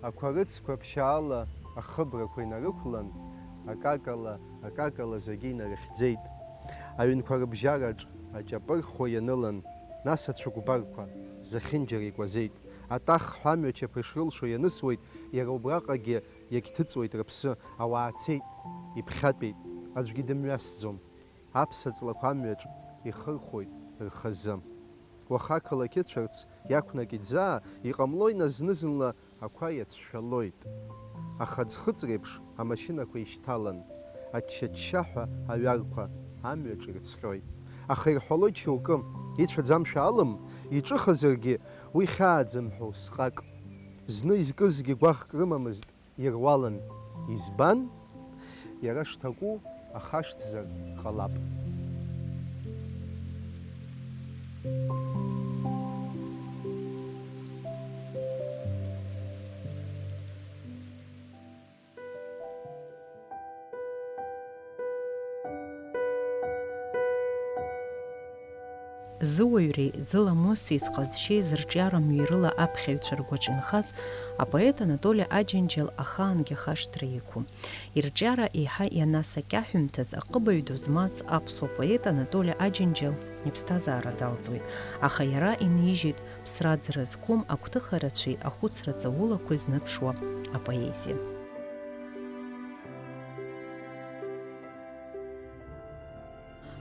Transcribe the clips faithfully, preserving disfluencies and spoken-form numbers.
Ақәа рыцқәа ԥшьаала ахыбрақәа инарықәлан, акакала, акакала зегьы инарыхьӡеит. Аҩнқәа рыбжьараҿ аҷапырхәа ианылан, нас ацәыкәбарқәа зехьынџьара икәазеит. Атахҳәа амҩа чаԥа ишрылшо ианысуеит, иара убраҟагьы иагьҭыҵуеит рыԥсы, ауаа цеит, иԥхьатәеит, аӡәгьы дымҩасӡом. Аԥса ҵлақәа амҩаҿ ихырхәоит рхазы. Уаха ақалақь ыцәарц иақәнакит заа, иҟамлои нас зны-зынла ақәа иацәшәалоит. Аха ӡхыҵ реиԥш амашьынақәа ишьҭалан, ачча-ччаҳәа аҩарқәа амҩаҿ ирыцҟьоит. Аха ирҳәалоит шьоукы, ицәаӡамшәа алым, иҿыхазаргьы уи хьааӡам ҳәа усҟак. Зны изкызгьы гәаӷк рымамызт, ируалын. Избан? Иара шҭаку ахашҭзар ҟалап. Зыуаҩреи зыламыси зҟазшьеи зырҿиара мҩарыла аԥхьаҩцәа ргәаҿ инхаз апоет Анатоли Аџьынџьал ахаангьы хашҭра иқәым. Ирҿиара еиҳа ианасакьаҳәымҭаз аҟыбаҩ ду змаз аԥсуа поет Анатоли Аџьынџьал иԥсҭазаара далҵуеит, аха иара инижьит ԥсра-ӡра зқәым агәҭыха рацәеи ахәыцра ҵаулақәеи знарԥшуа апоезиа.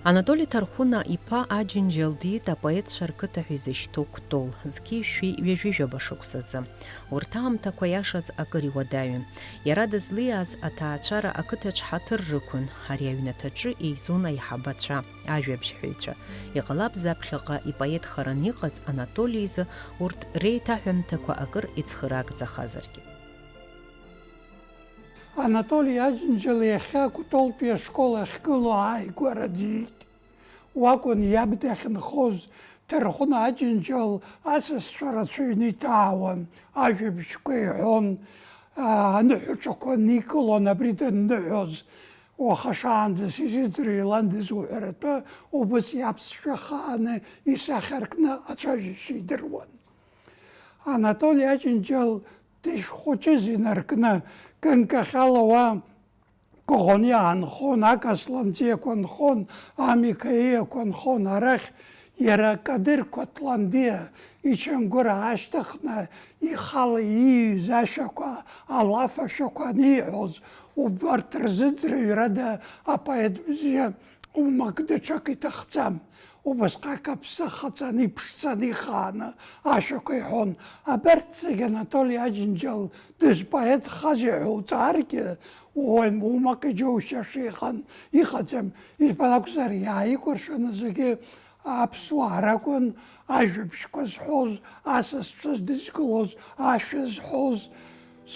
Анатоли Ҭархәына иԥа Аџьынџьал диит апоетцәа рқыҭа ҳәа изышьҭоу Кәтол, зқьи жәшәи ҩажәи жәаба шықәсазы. Урҭ аамҭақәа иашаз акыр иуадаҩын. Иара дызлиааз аҭаацәара ақыҭаҿ ҳаҭыр рықәын, ари аҩнаҭаҿы еизон аиҳабацәа, ажәабжьҳәаҩцәа. Иҟалап заԥхьаҟа ипоетхаран иҟаз Анатоли изы урҭ реиҭаҳәамҭақәа акыр ицхыраагӡахазаргьы. Анатоли Аџьынџьал иахьа Кәтолтәи ашкол ахьгылоу ааигәара диит. Уакәын иаб дахьынхоз. Ҭархәына Аџьынџьал асасцәа рацәаҩны иҭаауан, ажәабжьқәа иҳәон, аа, аныҳәаҿақәа никылон, абри данныҳәоз. Уаха шаанӡа сизыӡырҩуа иландаз уҳәаратәы, убыс иаԥсшәа хааны исахьаркны ацәажәашьа идыруан. Анатоли Аџьынџьал дышхәыҷыз инаркны, Кынкахьала уа Коӷониа нхон, Акаслан ӡиақәа нхон, Амикаиақәа нхон, арахь иара Кадыр Котландиа ичамгәыр аашьҭыхны, ихала ииҩыз ашәақәа, алаф ашәақәа аниҳәоз, убарҭ рзыӡырҩрада апоет бзиа умак даҽак иҭахӡам. Убасҟак аԥсы ахаҵаны, иԥшӡаны, ихааны ашәақәа иҳәон. Абарҭ зегьы Анатоли Аџьынџьал дызпоетхазеи ҳәа уҵааргьы, уаҩ умак иџьоушьаша иҟан, иҟаӡам. Избан акәзар, иааикәыршаны зегьы аԥсуаа ракәын, ажәабжьқәа зҳәоз, асасцәа здызкылоз, ашәа зҳәоз,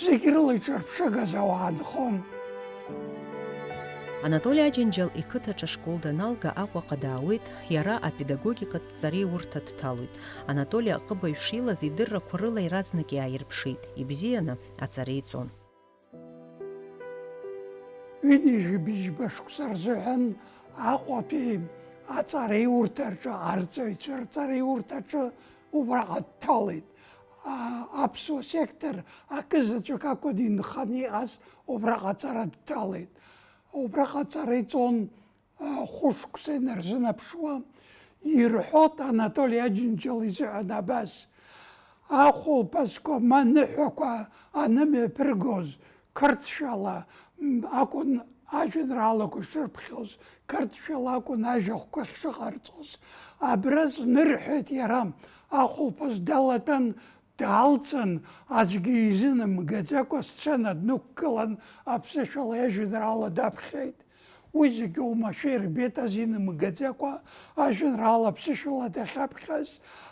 зегь рыла иҿырԥшыгаз ауаа нхон. Анатоли Аџьынџьал иқыҭаҿы ашкол даналга Аҟәаҟа даауеит, иара апедагогикатә ҵареиурҭа дҭалоит. Анатоли аҟыбаҩ шилаз идыррақәа рыла иаразнак иааирԥшит, ибзианы аҵара иҵон. Ҩынҩажәи быжьба шықәса рзыҳәан Аҟәатәи аҵареиурҭаҿы, арҵаҩцәа рҵареиурҭаҿы убраҟа дҭалеит. А, аԥсуа сектор акызаҵәык акәын инханы иҟаз, убраҟа аҵара дҭалеит. Убраҟа аҵара иҵон, а, хәышықәса инарзынаԥшуа. Ирҳәоит Анатоли Аџьынџьал изыҳәан абас: ахәылԥазқәа ма ныҳәақәа анымҩаԥыргоз, қырҭшәала, м, акәын ажәеинраалақәа шырԥхьоз, қырҭшәала акәын ажәахәқәа ахьшыҟарҵоз. Абра знырҳәеит иара, ахәылԥаз далатәан, даалҵын, аӡәгьы изынамгаӡакәа асцена днықәгылан, аԥсышәала иажәеинраала даԥхьеит. Уи зегьы оумашәа ирбеит азин мгаӡакәа ажәеинраала аԥсышәала дахьаԥхьаз,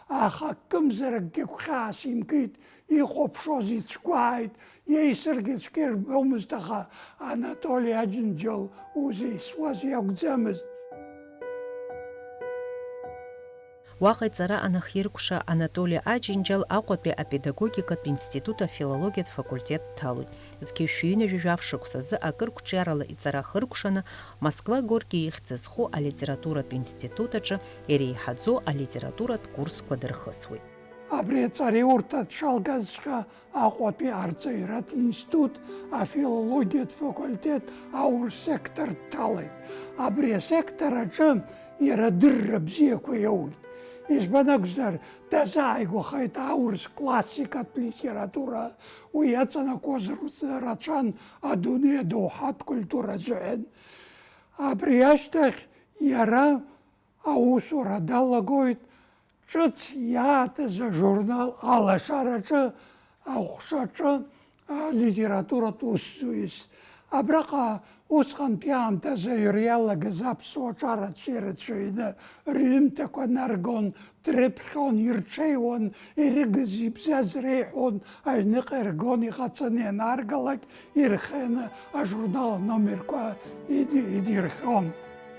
аха акымзаракгьы гәхьаас имкит, ихәаԥшуаз ицәгәааит, иеисыргьы цәгьа ирбомызт, аха Анатоли Аџьынџьал узеисуаз иакәӡамызт. Уаҟа иҵара анахиркәша, Анатоли Аџьынџьал Аҟәатәи апедагогикатә институт афилологиатә факультет дҭалоит. Зқьи жәшәи ҩынҩажәи жәаф шықәсазы акыр қәҿиарала иҵара ахыркәшаны, Москва Горки ихьӡ зху алитературатә институт аҿы иреиҳаӡоу алитературатә курсқәа дырхысуеит. Абри аҵараиурҭа дшалгазҵәҟьа Аҟәатәи арҵаҩратә институт афилологиатә факультет аурыс сектор дҭалеит. Абри асектор аҿы иара адырра бзиақәа иоуит. Избан акәзар, дазааигәахеит аурыс классикатә литература, уи иаҵанакуаз рус-, рацәан адунеи адоуҳатә культура азыҳәан. Абри ашьҭахь иара аусура далагоит ҿыц иаатыз ажурнал Алашараҿы аҟәшаҿы алитературатә усзуҩыс. Абраҟа усҟантәи аамҭазы аҩра иалагаз аԥсуа ҿарацәа ирацәаҩны рҩымҭақәа наргон, дрыԥхьон, ирҽеиуан, ирыгыз-ибзаз реиҳәон, аҩныҟа иргон, иҟацаны ианааргалак ирхианы ажурнал аномерқәа иди-, идирхион.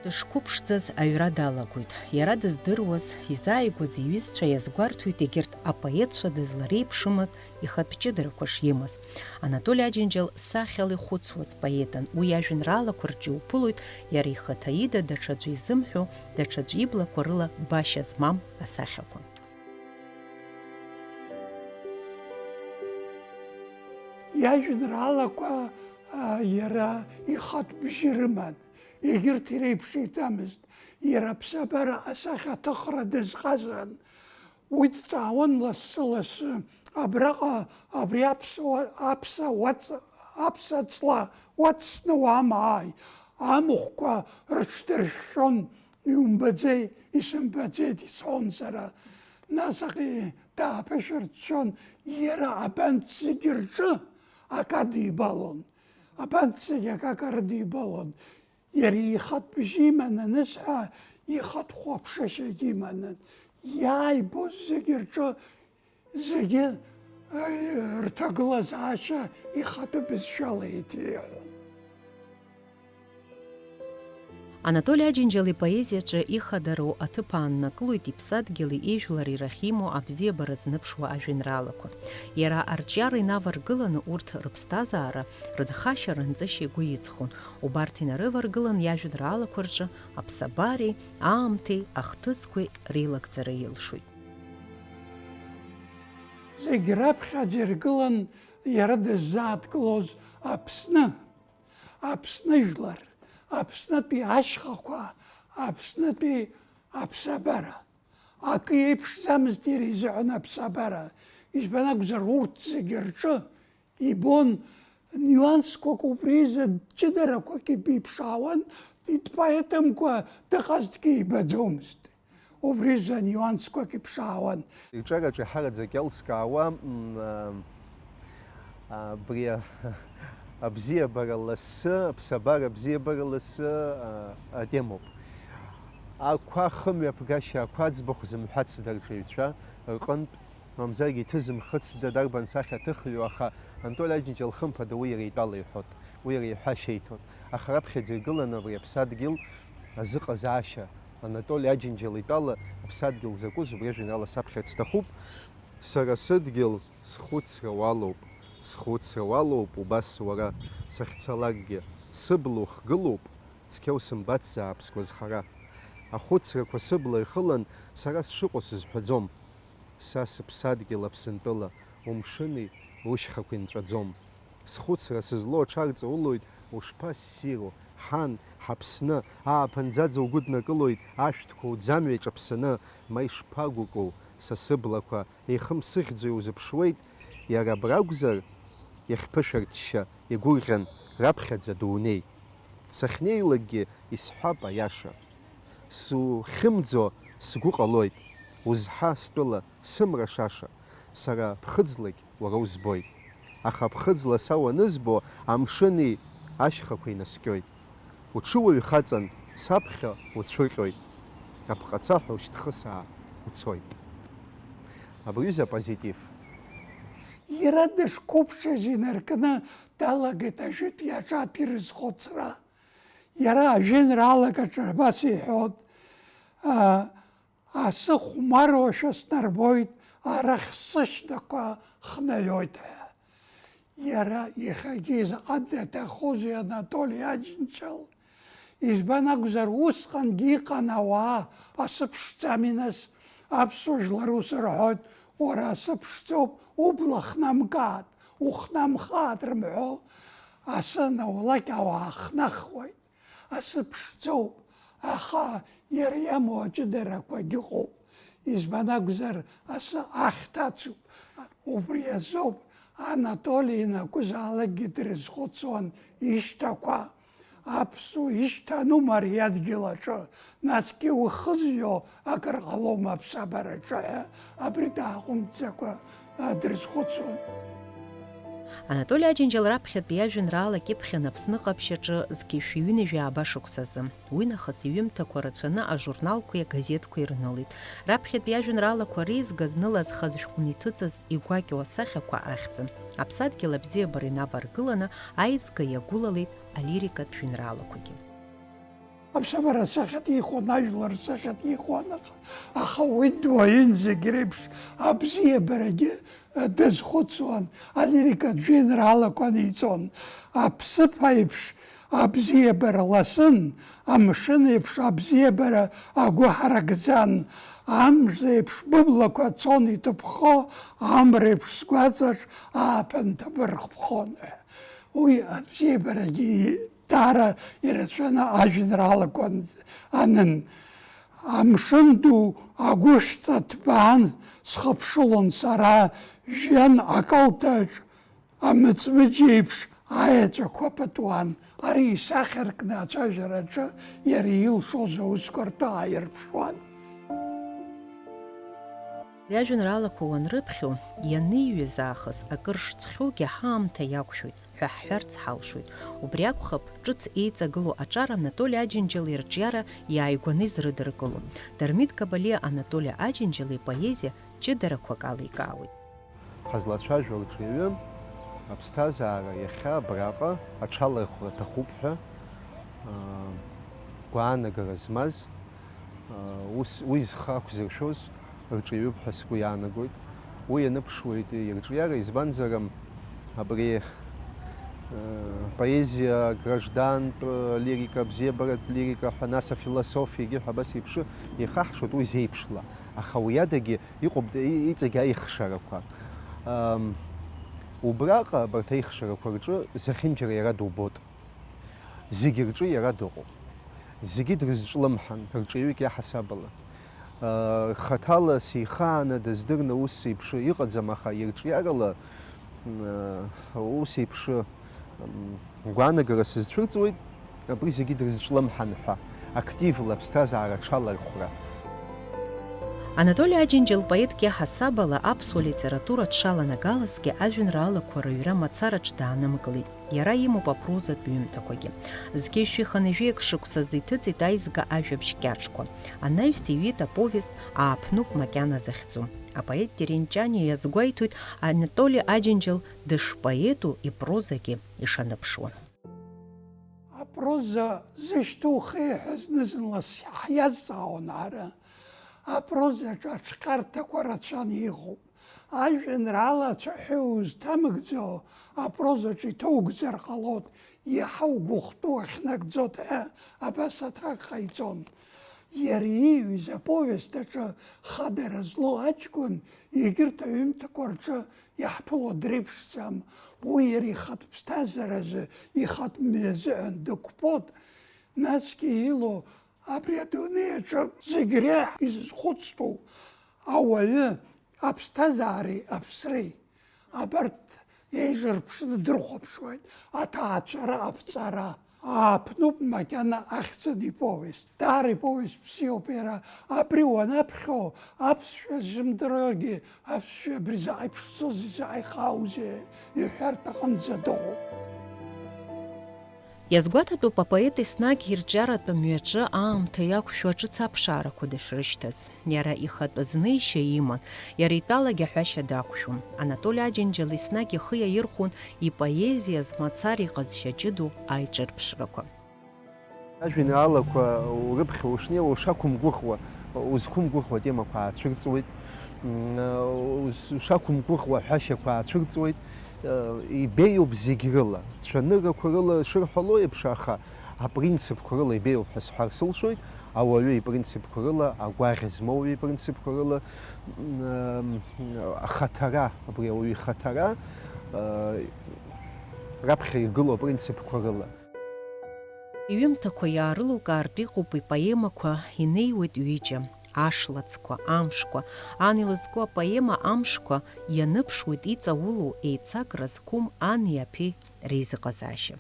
Дышқәыԥшӡаз аҩра далагоит. Иара дыздыруаз, изааигәаз иҩызцәа иазгәарҭоит егьырҭ апоетцәа дызлареиԥшымыз ихатә ҷыдарақәа шимаз. Анатоли Аџьынџьал сахьала ихәыцуаз поетын, уи иажәеинраалақәа рҿы иуԥылоит иара ихаҭа ида даҽаӡәы изымҳәо, даҽаӡә иблақәа рыла башьа змам асахьақәа. Иажәеинраалақәа, а, иара ихатә бжьы рыман, егьырҭ иреиԥшиҵамызт, иара аԥсабара асахьаҭыхра дазҟазан. Уи дҵаауан лассы-лассы, абраҟа абри аԥсуа, аԥса уаҵ-, аԥса ҵла уацсны уамааи, амахәқәа рыҽдыршәшәон, иумбаӡеи, исымбаӡеит, исҳәон сара. Нас аҟи дааԥышәырччон, иара абанҭ зегьы рҿы акы адибалон. Абанҭ зегьы акака рыдибалон. Иара ихатә бжьы иман анысҳәа, ихатә хәаԥшышьагьы иман. Иааибоз зегьы рҿы, зегьы, э, рҭагылазаашьа ихатәы бызшәала еиҭеиҳәон. Анатоли Аџьынџьал ипоезиаҿы ихадароу аҭыԥ ааннакылоит иԥсадгьыли ижәлари рахь имоу абзиабара зныԥшуа ажәеинраалақәа. Иара арҿиара инаваргыланы урҭ рыԥсҭазаара, рынхашьа, рынҵышьа игәы иҵхон. Убарҭ инарываргылан иажәеинраалақәа рҿы аԥсабареи, аамҭеи, ахҭысқәеи реилагӡара илшоит. Зегь раԥхьаӡа иргылан иара дыззааҭгылоз Аԥсны, Аԥсны жәлар, Аԥснытәи ашьхақәа, Аԥснытәи аԥсабара. Акы иеиԥшӡамызт иара изыҳәан аԥсабара, избан акәзар, урҭ зегьы рҿы ибон нюансқәак, убри изы ҷыдарақәак иԥиԥшаауан, дпоетымкәа дыҟазҭгьы ибаӡомызт. Убри изы нюансқәак иԥшаауан. Ирҿиараҿы еиҳараӡак иалскаауа, м, а, абри а, абзиабара лассы, аԥсабара абзиабара лассы, а, атемоуп. Ақәа хымҩаԥгашьа, ақәа аӡбахә зымҳәац дарҿаҩцәа рҟынтә, мамзаргьы иҭызымхыцда дарбан сахьаҭыхҩу, аха Анатоли Аџьынџьал хымԥада уи иара итәала иҳәот, уи иара иҳәашьа иҭот. Аха раԥхьаӡа иргыланы абри аԥсадгьыл азыҟазаашьа, Анатоли Аџьынџьал итәала аԥсадгьыл закәыз убри ажәеинраала саԥхьарц сҭахуп. Сара сыдгьыл схәыцра уалоуп, схәыцра уалоуп убас уара, сахьцалакгьы, сыбла ухгылоуп, цқьа усымбацзаап сгәазхара. Ахәыцрақәа сыбла ирхылан, сара сшыҟоу сызҳәаӡом. Са сыԥсадгьыл Аԥсынтәыла, умшыни ушьхақәеи нҵәаӡом. Схәыцра сызлоу аҽарҵаулоит, ушԥассиру, ҳан, ҳаԥсны, ааԥынӡаӡа угәыднакылоит, ашәҭқәа уӡамҩа иҿаԥсаны, ма ишԥагәыкоу, са сыблақәа еихымсыхьӡо иузыԥшуеит, иара абра акәзар, иахьԥышәарчча, игәырӷьан, раԥхьаӡа дунеи. Сахьнеилакгьы исҳәап аиаша. Сухьымӡо сгәы ҟалоит, узҳа стәыла, сымра шаша, сара ԥхыӡлагь уара узбоит. Аха ԥхыӡла са уанызбо, амшыни ашьхақәа инаскьоит. Уҽыуаҩхаҵан, саԥхьа уцәырҟьоит, апҟацаҳәа ушьҭхысаа уцоит. Абри аҩыза апозитив. Иара дышқәыԥшыз инаркны далагеит ажәытәи аҿатәи рызхәыцра. Иара ажәеинраалак аҿы абас иҳәоит, а, асы хәмаруашәа снарбоит, арахь сышьҭақәа хнаҩоит ҳәа. Иара иахьагьы изаҟа даҭахузеи Анатоли Аџьынџьал? Избан акәзар, усҟангьы иҟан ауаа, асы ԥшӡами нас, аԥсуа жәлар ус рҳәоит, Уара асы ԥшӡоуп, убла хнамкаат, ухнамхаат рымҳәо, асы анаулак ауаа хнахуеит. Асы ԥшӡоуп, аха иара иамоу аҷыдарақәагь ыҟоуп. Избан акәзар, асы ахьҭа ацуп. Убри азоуп Анатоли ианакәызаалакгьы дрызхәыцуан ишьҭақәа. Аԥсуа ишьҭанума ари адгьыл аҿы? Насгьы ухызҩо акыр ҟалома аԥсабараҿы ҳәа абри дааҟәымҵӡакәа, а, дрызхәыцуан. Анатоли Аџьынџьал раԥхьатәи иажәеинраала кьыԥхьын Аԥсны ҟаԥшь аҿы зқьи шәи ҩынҩажәи ааба шықәсазы. Уи нахыс иҩымҭақәа рацәаны ажурналқәеи агазеҭқәеи рнылеит. Раԥхьатәи иажәеинраалақәа реизга знылаз хаз шәҟәны иҭыҵыз игәакьоу асахьақәа ахьӡын. Аԥсадгьыл абзиабара инаваргыланы аизга иагәылалеит алирикатә жәеинраалақәагьы. Аԥсабара асахьаҭихуан, ажәлар рсахьаҭихуан, аха, аха уи дуаҩын зегь реиԥш абзиабарагьы дазхәыцуан, алирикатә жәеинраалақәа ниҵон. Аԥсыԥ аиԥш абзиабара ласын, амшын еиԥш абзиабара агәы ҳаракӡан, амза еиԥш быблақәа цон иҭыԥхо, амра еиԥш сгәаҵаҿ ааԥын ҭабырхԥхон ҳәа. Уи абзиабарагьы даара ирацәаны ажәеинраалақәа анын. Амшын ду агәышҵа ҭбаан схыԥшылон сара, жәҩан акалҭаҿ амыҵмыџь еиԥш аеҵәақәа пытуан. Ари исахьаркны ацәажәараҿы иара илшоз аусқәа ртәы ааирԥшуан. Иажәеинраалақәа уанрыԥхьо, ианыҩыз аахыс акыр шҵхьоугьы ҳаамҭа иақәшәоит ҳәа ҳҳәарц ҳалшоит. Убри акәхап, ҿыц еиҵагылоу аҿар Анатоли Аџьынџьал ирҿиара иааигәаны изрыдыркыло. Дырмит Габалиа Анатоли Аџьынџьал ипоезиа ҷыдарақәак аликаауеит. Ҳазлацәажәо арҿиаҩы аԥсҭазаара иахьа абраҟа аҽалархәра аҭахуп ҳәа, аа, гәаанагара змаз, аа, ус, уи зхы ақәзыршәоз рҿиаҩуп ҳәа сгәы иаанагоит. Уи ианыԥшуеит ирҿиара, избанзар, абри, аа, поезиа, граждантә лирика, бзиабаратә лирика ҳәа, нас афилософиагьы ҳәа абас еиԥш ихаҳшоит уи зеиԥшла. Аха уи адагьы иҟоуп, и-, иҵегь аихшарақәа. Ам, убраҟа абарҭ аихшарақәа рҿы зехьынџьара иара дубоит. Зегьы рҿы иара дыҟоуп. Зегьы дрызҿлымҳан, рҿиаҩык иаҳасабала. А, хаҭала сихааны дыздырны ус еиԥш иҟаӡам, аха ирҿиарала, м, ус еиԥш, м, гәаанагара сызцәырҵуеит, абри зегьы дрызҿлымҳан ҳәа, активла аԥсҭазаара аҽалархәра. Анатоли Аџьынџьал поетк иаҳасабала аԥсуа литература дшаланагалазгьы ажәеинраалақәа рыҩра мацараҿ даанымгылеит. Иара имоуп апрозатә ҩымҭақәагьы. Зқьи шәи хынҩажәи акы шықәсазы иҭыҵит аизга ажәабжь кьаҿқәа. Анаҩс иҩит аповест Ааԥнуп макьана захьӡу. Апоет Терентиани иазгәеиҭоит Анатоли Аџьынџьал дышпоету ипрозагьы ишаныԥшуа. Апроза зышьҭоу хеи ҳәа зны-зынла ҳиазҵаауан ҳара. Апрозаҿы аҽҟьарҭақәа рацәаны иҟоуп. Ажәеинраала ацәаҳәа узҭамыгӡо апрозаҿы иҭоугӡар ҟалоит, иаҳа угәыхәтәы уахьнагӡоит ҳәа абас аҭак ҟаиҵон. Иара ииҩыз аповест аҿы хадара злоу аҷкәын егьырҭ аҩымҭақәа рҿы иаҳԥыло дреиԥшӡам. Уи иара ихатә ԥсҭазааразы, ихатә мҩазыҳәан дықәԥоит, насгьы илоу абри адунеи аҿы зегь реиҳа изызхәыцтәу ауаҩы аԥсҭазаареи аԥсреи. Абарҭ еиҿырԥшны дрыхәаԥшуеит аҭаацәара, аԥҵара. Ааԥнуп макьана ахьӡын иповест. Даара иповест бзиоуп иара. Абри уанаԥхьо, аԥсшәа зымдыруагьы, аԥсшәа абри заҟа иԥшӡоузеи, заҟа ихааузеи иҳәартә аҟынӡа дыҟоуп. Иазгәаҭатәуп апоет еснагь ирҿиаратә мҩаҿы аамҭа иақәшәо аҿыц аԥшаарақәа дышрышьҭаз. Иара ихатә знеишьа иман, иара итәалагьы аҳәашьа дақәшәон. Анатоли Аџьынџьал еснагь ихы иаирхәон ипоезиаз мацара иҟазшьа ҷыдоу аиҿырԥшрақәа. Ажәеинраалақәа урыԥхьо ушнеиуа ушақәымгәыӷуа, узқәымгәыӷуа темақәа аацәырҵуеит, м, уз-, ушақәымгәыӷуа аҳәашьақәа аацәырҵуеит, э, ибеиоуп зегь рыла, цәаныррақәа рыла шырҳәало еиԥш, аха Апринципқәа рыла ибеиоуп ҳәа сҳәар сылшоит, ауаҩы ипринципқәа рыла, агәаӷь змоу ипринципқәа рыла, м, ахаҭара, абри ауаҩы ихаҭара, э, раԥхьа игылоу апринципқәа рыла. Иҩымҭақәа иаарылукаартә иҟоуп ипоемақәа, инеиуеит ҩыџьа, ашлацқәа, амшқәа. Ан илызку апоема Амшқәа ианыԥшуеит иҵаулоу еицакра зқәым ани аԥеи реизыҟазаашьа.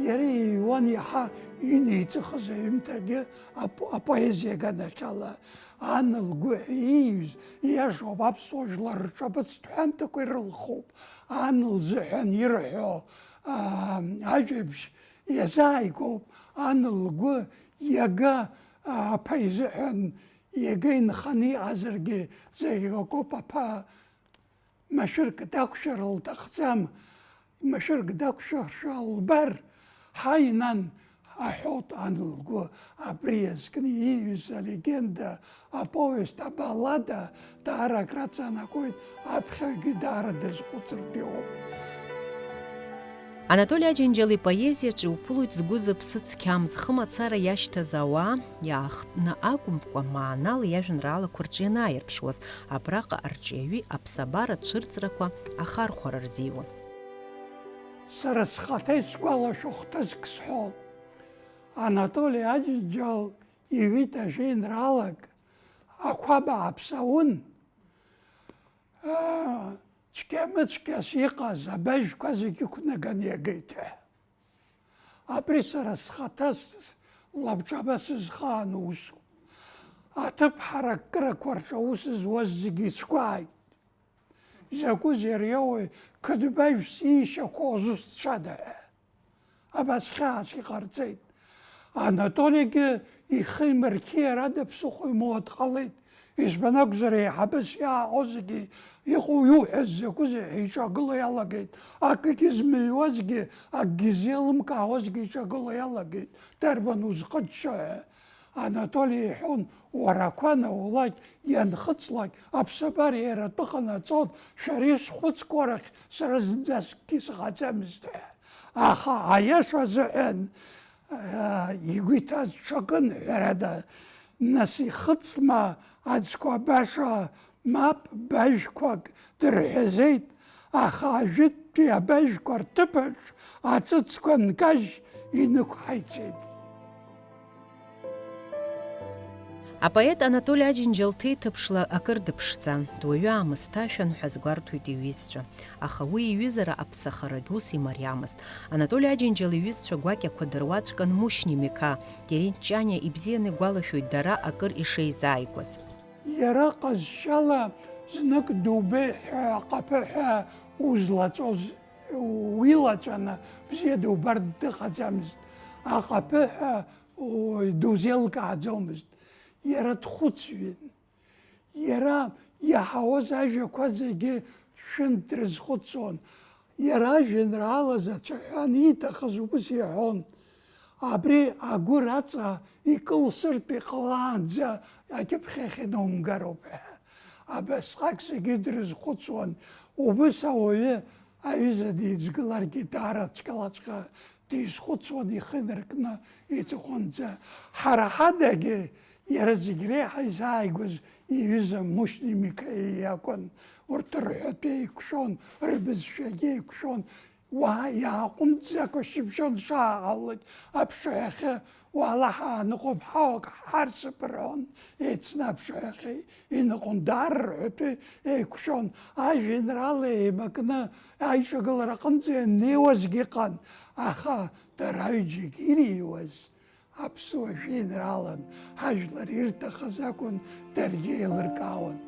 Иара иҩуан иаҳа инеиҵыхыз аҩымҭагьы ап-, апоезиа аганахьала. Ан лгәы ҳәа ииҩыз, ииашоуп, аԥсуа жәлар рҿаԥыцтә ҳәамҭақәа ирылхуп. Ан лзыҳәан ирҳәо, аа, ажәабжь иазааигәоуп. Ан лгәы иага, аа, аԥа изыҳәан иага инханы иҟазаргьы зегь акоуп, аԥа машәырк дақәшәар лҭахӡам, машәырк дақәшәаршәа лбар, ҳаи, нан, аҳәоит ан лгәы. Абри иазкны ииҩыз алегенда, аповест, абаллада даара акраҵанакуеит, аԥхьагьы даара дазхәыцыртә иҟоуп. Анатоли Аџьынџьал ипоезиаҿы иуԥылоит згәы зыԥсы цқьам, зхы мацара иашьҭаз ауаа, иаахтны акәымкәа, маанала иажәеинраалақәа рҿы ианааирԥшуаз, абраҟа арҿиаҩы аԥсабара цәырҵрақәа ахархәара рзиуан. Сара схаҭа исгәалашәо хҭыск сҳәон. Анатоли Аџьынџьал иҩит ажәеинраалак, Ақәа бааԥс аун, аа, цәгьа-мыцәгьас иҟаз абажәқәа зегьы ықәнаган иагеит ҳәа. Абри сара схаҭа с-, лабҿаба сызхаан усуп. Аҭыԥ ҳаракырақәа рҿы аус зуаз зегьы ицәгәааит. Изакәызеи ари ауаҩ қыдбажәс иишьақәоу зусҭцәада ҳәа. Абас хьаас иҟарҵеит. Анатолигьы ихы имырқьиар ада ԥсыхәа имоуа дҟалеит. Избан акәзар, еиҳабыс иааҟоу зегьы, иҟоу иуҳәаз закәызеи ҳәа иҿагыло иалагеит. Акгьы змыҩуазгьы, акгьы ззеилымкаауазгьы иҿагыло иалагеит. Дарбан узхыччо ҳәа. Анатоли иҳәон, уара ақәа наулак, ианхыҵлак, аԥсабара иара атәы ҟанаҵон, шәара ишәхәыцқәоу рахь сара зынӡаскгьы сыҟаӡамызт ҳәа. Аха аиаша азыҳәан, аа, игәы иҭаз ҽакын, ҳәарада, нас ихыҵма аӡқәа баша, мап, бажәқәак дырҳәазеит, аха ажәытәтәи абажәқәа рҭыԥаҿ аҿыцқәа нкажь инықәҳаицеит. Апоет Анатоли Аџьынџьал ҭеиҭыԥшла акыр дыԥшӡан, дуаҩы аамысҭашәан ҳәа азгәарҭоит иҩызцәа. Аха уи иҩызара аԥсахарагь ус имариамызт. Анатоли Аџьынџьал иҩызцәа гәакьақәа дыруаӡәкын Мушьни Миқаа, Терент Ҷаниа ибзианы игәалашәоит дара акыр ишеизааигәаз. Иара ҟазшьала знык дубеи ҳәа аҟаԥыҳәа узлаҵоз уилаҵәаны бзиа дубартә дыҟаӡамызт. Аҟаԥыҳәа, ой, дузеилкааӡомызт. Иара дхәыцҩын. Иара иаҳауаз ажәақәа зегьы шәынтә дрызхәыцуан. Иара ажәеинраала заҵәыҳәан ииҭахыз убыс иҳәон, абри агәыр аҵа икылсыртә иҟалаанӡа акьыԥхь ахь инумгароуп ҳәа. Абасҟак зегьы дрызхәыцуан, убыс ауаҩы аҩыза дизгыларгьы даара цәгьалаҵәҟьа дизхәыцуан ихы инаркны иҵыхәанӡа. Ҳара ҳадагьы иара зегь реиҳа изааигәаз иҩыза Мушьни Миқаиа иакәын. Урҭ рҳәатәы еиқәшәон, рбызшәагьы еиқәшәон. Уаҳа иааҟәымҵӡакәа шьыбжьон шааҟалалак аԥшаҳәахьы уаала ҳааныҟәап, ҳауак ҳарсып рҳәон, еицны аԥшаҳәахьы иныҟәон, даара рҳәатәы еиқәшәон. Ажәеинраала еимакны аиҿагылара аҟынӡа ианнеиуазгьы ыҟан, аха дара аҩыџьагьы иреиуаз аԥсуа жәеинраалан, ҳажәлар ирҭахыз акәын, даргьы еилыркаауан.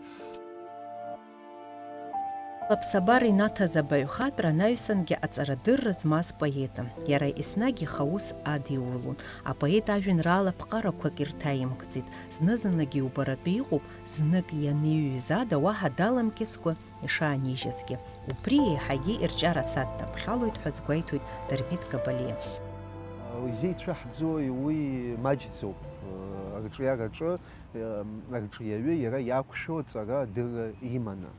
Лаԥсабара инаҭаз абаҩхатәра анаҩсангьы аҵарадырра змаз поетын. Иара еснагь ихы аус адиулон. Апоет ажәеинраала ԥҟарақәак ирҭаимкӡеит. Зны-зынлагьы иубаратәы иҟоуп, знык ианиҩыз ада уаҳа даламкьыскәа ишаанижьызгьы. Убри еиҳагьы ирҿиара саднаԥхьалоит ҳәа азгәеиҭоит Дырмит Габалиа. Изеицәаҳӡои, уи маҷӡоуп, арҿиараҿы, арҿиаҩы иара иақәшәо аҵара адырра иманы.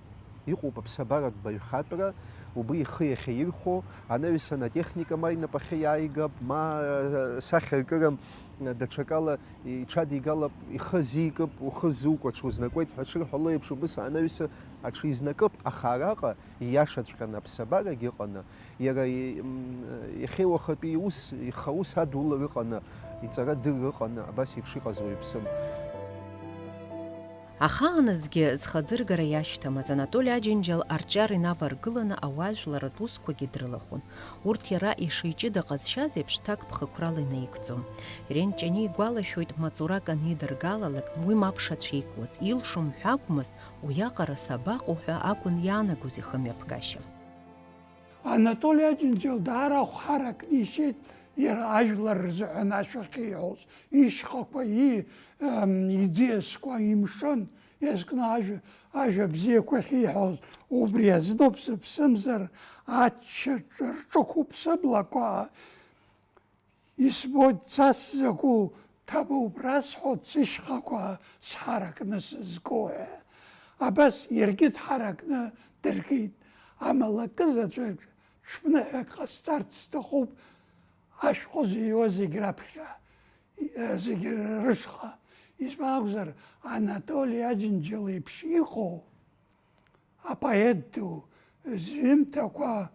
Иҟоуп аԥсабаратә баҩхатәра, Убри ихы иахьаирхәо, анаҩсан атехника ма инапахьы иааигап, ма, э, сахьаркыра, э, даҽакала иҽадигалап, ихы азикып, ухы ззукәаҽ узнакуеит ҳәа шырҳәало еиԥш, убыс анаҩсан аҽизнакып, аха араҟа ииашаҵәҟьаны аԥсабарагь ыҟаны, иара и-, м, иахьеи уахатәи иус, ихаус адулара ыҟаны, иҵарадырра ыҟаны, абас еиԥш иҟаз уаҩԥсын. Ахааназгьы зхаӡыргара иашьҭамыз Анатоли Аџьынџьал арҿиара инаваргыланы ауаажәларратә усқәагьы дрылахәын. Урҭ иара ишиҷыда ҟазшьаз еиԥш ҭакԥхықәрала инаигӡон. Терент Ҷани игәалашәоит, маҵурак анидыргалалак, уи мап шацәикуаз, илшо мҳәакәмызт, уиаҟара сабаҟоу ҳәа акәын иаанагоз ихымҩаԥгашьа. Анатоли Аџьынџьал даара ахәҳарак нишеит иара ажәлар рзыҳәан ашәа ахьиҳәоз, ишьхақәа, и-, ам, иӡиасқәа, имшын иазкны ажәа, ажәа бзиақәа ахьиҳәоз, убри азыноуп сыԥсымзар аччаҿ рҿықәуп сыблақәа. Исбоит цас закәу ҭабуп расҳәоит сышьхақәа сҳаракны сызку ҳәа. Абас иаргьы дҳаракны дыркит. Амала акы заҵәык ҽԥныҳәак ҟасҵарц сҭахуп ашәҟәы зыҩуа зегь раԥхьа, зегь рышҟа. Избан акәзар, Анатоли Аџьынџьал еиԥш иҟоу апоет ду, зҩымҭақәа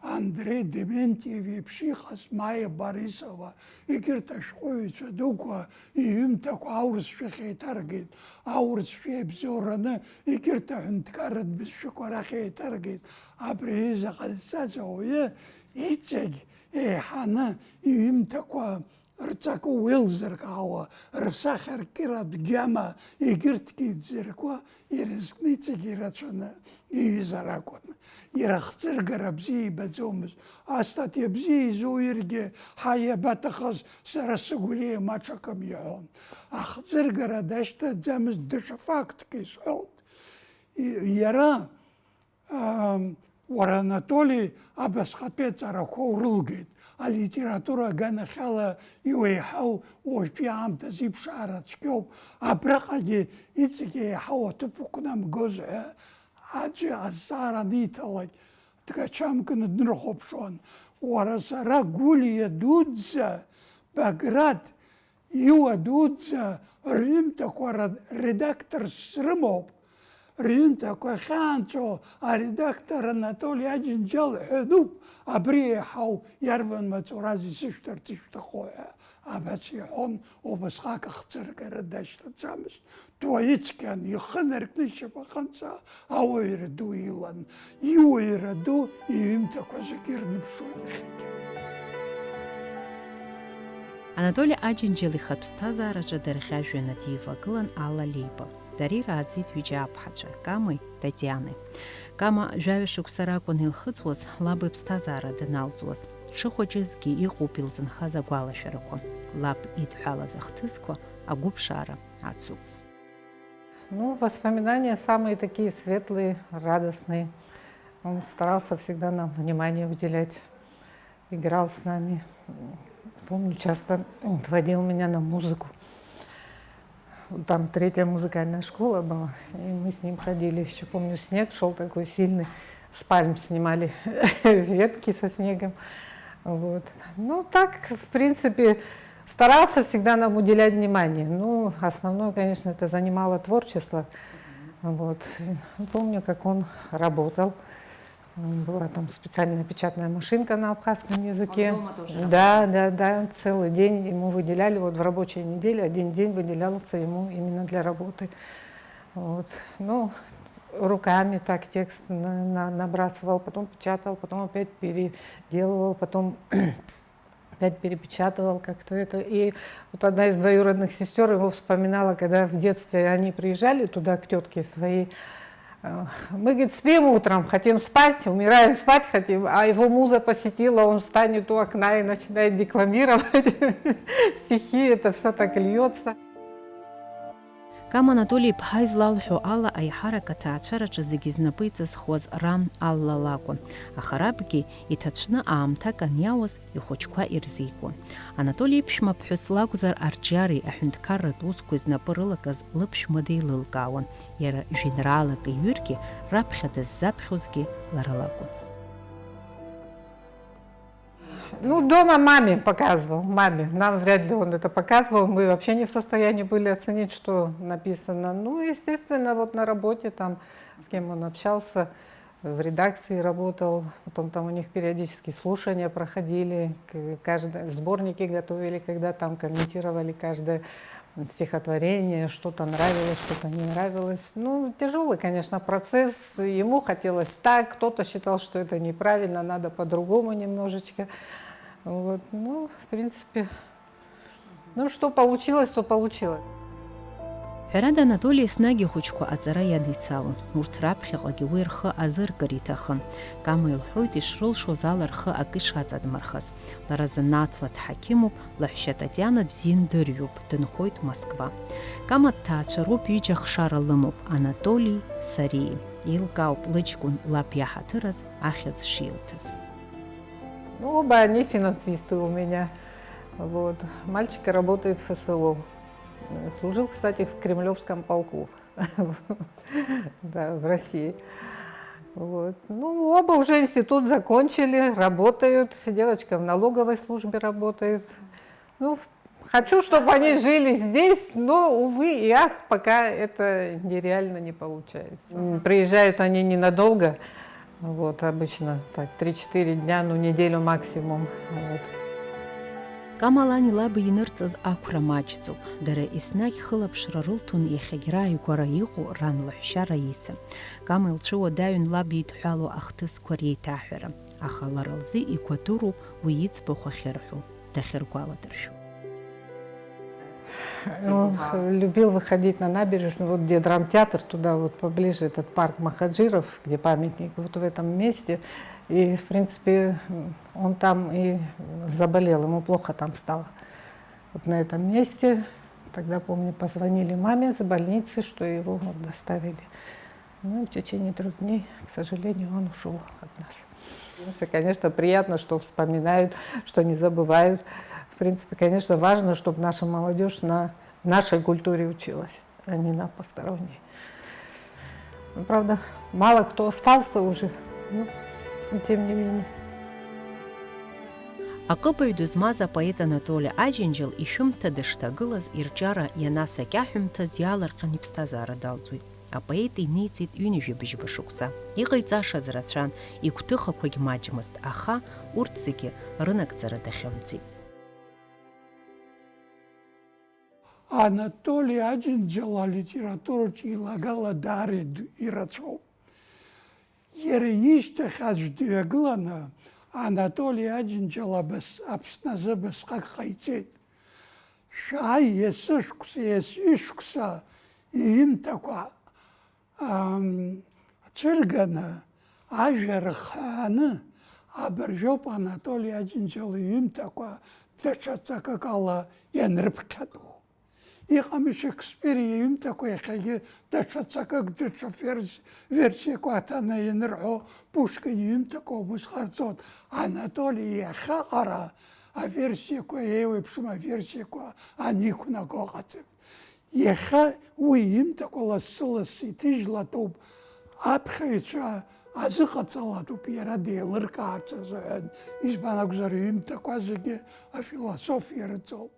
Андреи Дементиев иеиԥш иҟаз, Маиа Борисова, егьырҭ ашәҟәыҩҩцәа дуқәа иҩымҭақәа аурысшәахь еиҭаргеит, аурысшәа иабзоураны егьырҭ аҳәынҭқарратә бызшәақәа рахь еиҭаргеит. Абри аҩыза ҟазҵаз ауаҩы иҵегь еиҳаны иҩымҭақәа рҵакы уеилзыркаауа, рсахьаркыратә гьама егьырҭгьы иӡыркуа, ирызкны иҵегь ирацәаны иҩызар акәын. Иара ахӡыргара бзиа ибаӡомызт. Астатиа бзиа изуиргьы, ҳа иабаҭахыз, сара сыгәлиа маҽакым иҳәон. Ахӡыргара дашьҭаӡамызт, даҽа фактк исҳәоит. И-, иара Ам, уара, Анатоли, абасҟатәи аҵарақәа урылгеит. Алитература аганахьала иуеиҳау уажәтәи аамҭазы иԥшаара цәгьоуп. Абраҟагьы иҵегь еиҳау аҭыԥ уқәнамгоз ҳәа аӡәы азҵаара аниҭалак, дгачамкны днырхәаԥшуан. Уара, сара Гәлиа дуӡӡа, Баграт, Иуа дуӡӡа рҩымҭақәа ра-, редакторс срымоуп. Рҩымҭақәа ахьаанҵәо аредактор Анатоли Аџьынџьал ҳәа дууп, абри еиҳау иарбан маҵураз исышәҭарц ишәҭаху ҳәа. Абас иҳәон, убасҟак ахӡыргара дашьҭаӡамызт. Дуаҩыцқьан, ихы наркны ишьапаҟынӡа ауаҩра ду илан. Иуаҩра ду иҩымҭақәа зегьы ирныԥшуан иахьагьы. Анатоли Аџьынџьал ихатә ԥсҭазаараҿы дырхьажәҩаны дивагылан Алла Леиба. Дара ирааӡеит ҩыџьа аԥҳацәа, Камеи Татианеи. Кама жәаҩа шықәса ракәын илхыҵуаз лаб иԥсҭазаара даналҵуаз. Дшыхәыҷызгьы иҟоуп илзынхаз агәалашәарақәа. Лаб идҳәалаз ахҭысқәа агәыԥшаара ацуп. Ну, воспоминания самые такие светлые, радостные. Он старался всегда нам внимание уделять. Играл с нами. Помню, часто водил меня на музыку. Там третья музыкальная школа была, и мы с ним ходили. Еще помню, снег шел такой сильный, с пальм снимали ветки со снегом. Вот. Ну, так, в принципе, старался всегда нам уделять внимание. Ну, основное, конечно, это занимало творчество. Вот. Помню, как он работал. Была там специальная печатная машинка на абхазском языке. Он дома тоже работал? Да, да, да, целый день ему выделяли, вот в рабочей неделе один день выделялся ему именно для работы. Вот. Ну, руками так текст на-, на-, набрасывал, потом печатал, потом опять переделывал, потом опять перепечатывал как-то это. И вот одна из двоюродных сестер его вспоминала, когда в детстве они приезжали туда к тетке своей. Э, мы, говорит, спим утром, хотим спать, умираем, спать хотим, а его муза посетила, он встанет у окна и начинает декламировать стихи, это все так льется. Кама Анатоли-иԥҳа излалҳәо ала, аиҳарак аҭаацәараҿы зегьы знапы иҵазхуаз ран Алла лакәын, аха рабгьы иҭацәны аамҭак аниауаз, ихәыҷқәа ирзикуан. Анатоли иԥшәма ԥҳәыс лакәзар, арҿиареи аҳәынҭқарратә усқәеи знапы рылакыз лыԥшәма деилылкаауан, иара жәеинраалак иҩыргьы, раԥхьа дыззаԥхьозгьы лара лакәын. Ну, дома маме показывал, маме. Нам вряд ли он это показывал. Мы вообще не в состоянии были оценить, что написано. Ну, естественно, вот на работе там, с кем он общался, в редакции работал, потом там у них периодически слушания проходили, к- каждое, сборники готовили, когда там комментировали каждое стихотворение, что-то нравилось, что-то не нравилось. Ну, тяжелый, конечно, процесс. Ему хотелось так, кто-то считал, что это неправильно, надо по-другому немножечко. Вот, ну, в принципе, ну, что получилось, то получилось. Ҳәарада, Анатоли еснагь ихәыҷқәа аҵара иадицалон, урҭ раԥхьаҟагьы уи рхы азыркыр иҭахын. Кама илҳәоит ишрылшоз ала рхы акы ишаҵадмырхаз. Лара занааҭла дҳақьымуп, лаҳәшьа Татиана дизиндырҩуп, дынхоит Москва. Кама дҭаацәароуп, ҩыџьа ахшара лымоуп, Анатолии сареи. Еилкаауп лыҷкәын лаб иаҳаҭыраз ахьӡ шилҭаз. Ну, оба они финансисты у меня. Вот. Мальчик работает в Ф С О. Служил, кстати, в Кремлевском полку. Да, в России. Вот. Ну, оба уже институт закончили, работают. Девочка в налоговой службе работает. Ну, в- хочу, чтобы они жили здесь, но, увы и ах, пока это нереально не получается. М, Приезжают они ненадолго. Вот, обычно так, три-четыре дня, ну, неделю максимум. Вот. Кама лани лаби инырҵаз ақәра маҷӡоуп. Дара еснагь хылаԥшра рылҭон иахьагь рааигәара иҟоу ран лаҳәшьа Раиса. Кама илцәыуадаҩын лаб еидҳәалоу ахҭысқәа реиҭаҳәара, аха лара лзы игәадуроуп уи иӡбахә ахьырҳәо, дахьыргәаладыршәо. Он любил выходить на набережную, вот где драмтеатр, туда вот поближе этот парк Махаджиров, где памятник, вот в этом месте. И, в принципе, он там и заболел, ему плохо там стало. Вот на этом месте, тогда, помню, позвонили маме с больницы, что его вот доставили. Ну, в течение трех дней, к сожалению, он ушел от нас. Конечно, приятно, что вспоминают, что не забывают. В принципе, конечно, важно, чтобы наша молодежь на нашей культуре училась, а не на посторонней. Ну, правда, мало кто остался уже, но тем не менее. Аҟыбаҩ дызмаз апоет Анатоли Аџьынџьал ишәымҭа дышҭагылаз, ирҿиара ианасакьаҳәымҭаз иаалырҟьан иԥсҭазаара далҵуеит. Апоет иниҵеит ҩынҩажәибжьба шықәса. Иҟаиҵашаз рацәан, игәҭыхақәагь маҷмызт, аха урҭ зегьы рынагӡара дахьымӡеит. Анатоли Аџьынџьал алитератураҿы илагала даара иду-, ирацәоуп. Иара ишьҭахь аӡә дҩагыланы Анатоли Аџьынџьал абас-, Аԥсны азы абасҟак ҟаиҵеит. Шәааи, есышықәса, есышықәса иҩымҭақәа ам, цәырганы, ажәа рхааны, абыржәоуп Анатоли Аџьынџьал иҩымҭақәа даҽа ҵакык ала ианрыԥхьатәу. Иҟами Шекспир иҩымҭақәа иахьагьы даҽа ҵакык, даҽа ферз-, версиақәа аҭаны ианырҳәо, Пушкин иҩымҭақәа убыс ҟарҵон. Анатоли иахьаҟара аверсиақәа еиуеиԥшым аверсиақәа аниқәнаго ыҟаӡам. Иахьа уи иҩымҭақәа лассы-лассы иҭыжьлатәуп, аԥхьаҩцәа азыҟаҵалатәуп иара деилыркаарц азыҳәан, избан акәзар, иҩымҭақәа зегьы афилософиа рыҵоуп.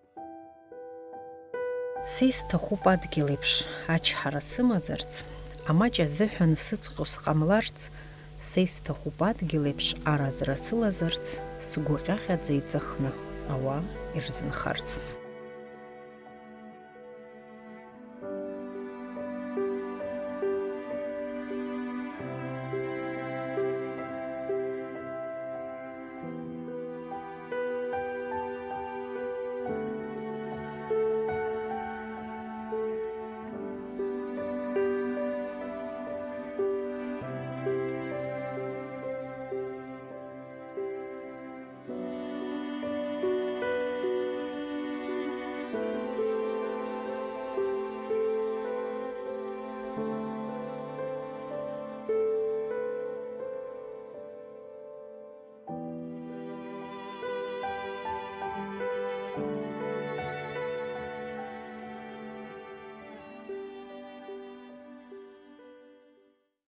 Са исҭахуп адгьыл еиԥш ачҳара сымазарц, амаҷ азыҳәан сыцҟьо сҟамларц, са исҭахуп адгьыл еиԥш аразра сылазарц, сгәы ҟьаҟьаӡа иҵыхны ауаа ирзынхарц.